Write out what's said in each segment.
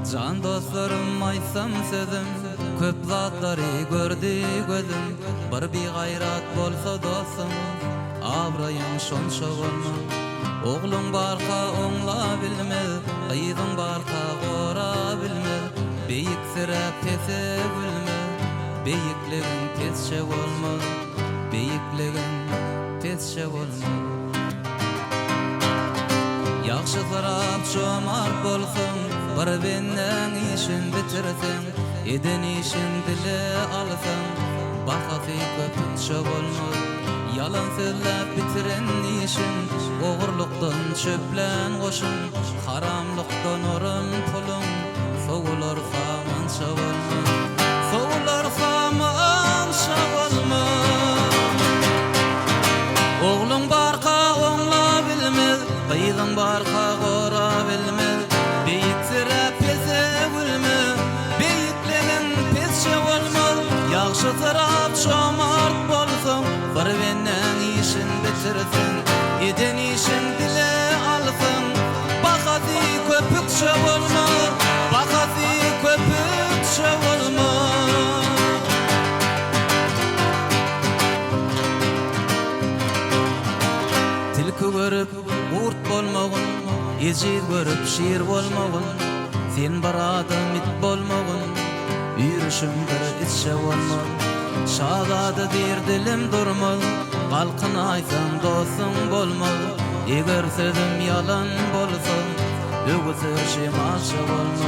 Jan dostlarym aýtsam sözüm, Köp zatlary gördi gözüm, Bir bigaýrat bolsa dostuň, Abraýyň şonça bolmaz. Ogluň barka oňla bilmez, Gyzyň barka gora bilmez, Beýiksiräp pese gülme, Beýikligiň pesçe bolmaz, Beýikligiň pesçe bolmaz. Ýagşysyrap jomart bolsaň, Bir bendäň işin bitirseň, Eden işiň dile alsaň, Bahasy köpükçe bolmaz. Ýalan sözläp bitiren işiň, Ogurlykdan çöplän goşuň, Haramlykdan oran puluň, Sowular samança bolmaz. Sowular samança bolmaz. Ogluň barka oňla bilmez, Gyzyň barka gora bilmez. Beýiksiräp pese gülme, Beýikligiň pesçe bolmaz. Ýagşysyrap jomart bolsaň, Bir bendäň işin bitirseň, Eden işiň dile alsaň, Bahasy köpükçe bolmaz, Bahasy köpükçe bolmaz. Tilki görüp gurt bolmagyn, Ejiz görüp şir bolmagyn, Sen bir adam it bolmagyn, Üýrüşiň bir itçe bolmaz. Şazada diýr dilim durmaz, Galkynaýsaň dostuň bolmaz, Eger sözüm ýalan bolsa, Öwüser şemalça bolmaz.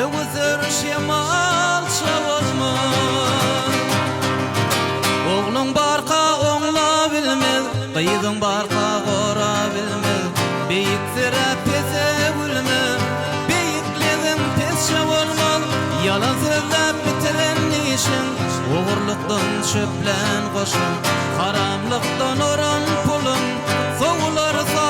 Öwüser şemalça bolmaz. Ogluň barka oňla bilmez, Gyzyň barka gora bilmez. Beýiksiräp pese gülme, Beýikligiň pesçe bolmaz. Ýalan sözläp bitiren işiň, Ogurlykdan çöplän goşuň, Haramlykdan oran puluň, Sowular.